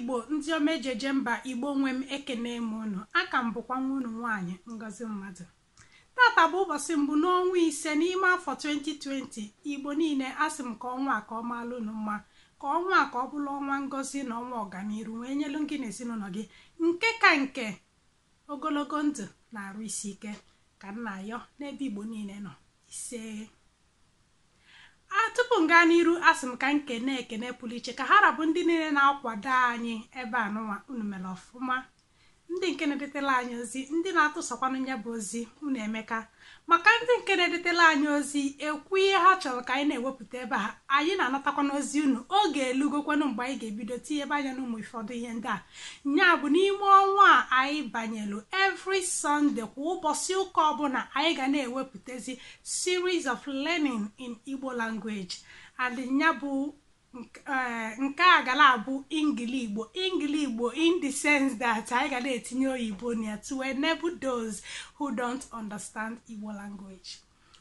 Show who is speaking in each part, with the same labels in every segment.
Speaker 1: Igbo ndị ọma eji eje mba, Igbo nwe m, ekene m unu. Aka m bụkwa nwa unu nwaanyị, Ngozi Mmadụ. Tata bụ ụbọchị mbụ n'ọnwa 5 n'ime afọ 2020. Igbo niile, asị m ka ọnwa a ka ọ maala unu mma, ka ọnwa a ka ọ bụrụ ọnwa ngozi na ọnwa ọganiru wee nyelu gị na ezinụlọ gị, nke ka nke ogologo ndụ na arụ isi ike ka m na-ayọ n'ebe Igbo niile nọ. Ise. A tupu m gaa n'iru, asị m ka m kene ekene pụrụ iche ka ha rabụ ndị niile na-akwado anyị ebe a nụnwa. Unu mere ọfụma, ndị nke na-edetela anyị ozi, ndị na-atụsakwanụ ya bụ ozi, unu emeka. Maka ndị nke na-edetela anyị ozi ekwu ihe ha chọrọ ka anyị na-ewepụta ebe a, anyị na-anatakwa n'ozi unu. Oge elugokwanụ mgbe anyị ga-ebido tinye ebe anya n'ụmụ ụfọdụ ihe ndị a. Nya bụ n'ime ọnwa a anyị banyelu, every Sunday, kwa ụbọchị ụka ọbụla, anyị ga na-ewepụtazi series of learning in Igbo language. And nya bụ nke a gara abụ Engli-Igbo, Engli-Igbo in the sense that anyị ga na-etinye oyibo na ya to enable those who don't understand Igbo language,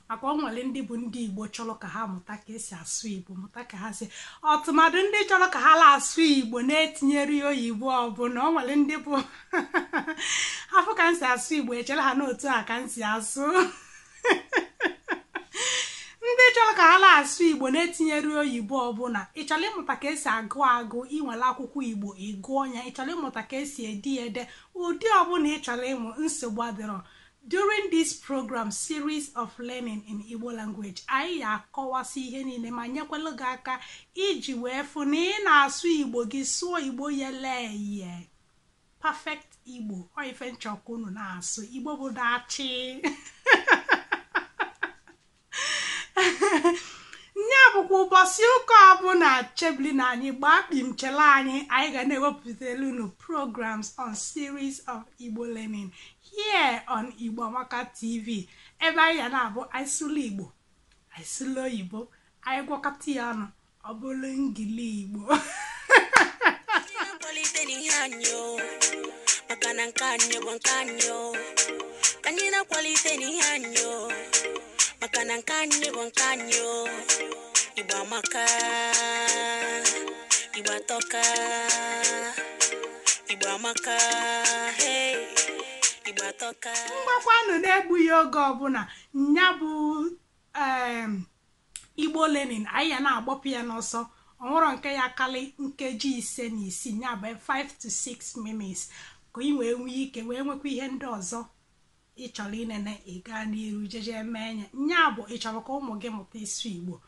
Speaker 1: maka o nwere ndị bụ ndị Igbo chọrọ ka ha mụta ka esi asụ Igbo, mụta ka ha si, ọtụmadụ ndị chọrọ ka ha na-asụ Igbo na-etinyere ya oyibo ọbụla. O nwere ndị bụ afọ ka m si asụ Igbo, echere ha n'otu a ka m si asụ. Ndị chọrọ ka ha na-asụ Igbo na-etinyere oyibo ọbụla, ị chọrọ ịmụta ka esi agụ agụ, inwere akwụkwọ Igbo, ịgụọ ya. Ị chọrọ ịmụta ka esi ede ya ede, ụdị ọbụla ị chọrọ ịmụ, nsogbu adịrọ. During this program, series of learning in Igbo language, anyị ga-akọwasị ihe niile ma nyekwelu gị aka iji wee fụ na ị na-asụ Igbo gị, sụọ Igbo yele eye, perfect Igbo. Ọ ife nchọkwa unu na-asụ Igbo bụ dachi nya bụkwa ụbọchị ụka ọbụla chebili na anyị gbaa kpim chele anyị, anyị ga na-ewepụtara unu programs on series of Igbo learning here on Igbo Amaka TV, ebe anyị ga na-abụ anyị sụlụ Igbo, anyị sụlụ oyibo, anyị gwakọta ya ọnụ, ọ bụrụ ngili Igbo.
Speaker 2: Kwalite n'ihe anyị o, maka na nke anyị bụ nke anyị o. Ka anyị na-akwalite n'ihe anyị o, maka na nke anyị bụ nke anyị o. Igbo amaka, Igbo atọka, Igbo amaka, hey, Igbo atọka.
Speaker 1: Mgbakwanụ na-egbughị oge ọbụla, nya bụ Igbo learning anyị ya na-agbapụ ya n'ọsọ. Ọ nwere nke ya kalị nkeji 56, ya bụ 5 to 6 minutes, ka ị wee nwee ike wee nwekwa ihe ndị ọzọ ị chọrọ inene. Ị gaa n'iru jeje mee ya. Nya bụ ị chọrọ ka ụmụ gị mụta ịsụ Igbo,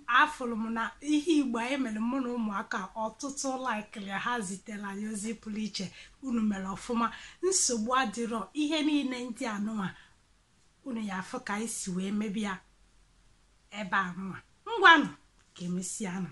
Speaker 1: afụrụ m na ihe Igbo anyị mere mụ na ụmụaka ọtụtụ laikiri, ha zitere anyị ozi pụrụ iche. Unu mere ọfụma, nsogbu adịrọ. Ihe niile ndị anụnwa unu ya afụ ka anyị si wee mebi ya ebe anụnwa. Ngwanụ, ka emesịanụ.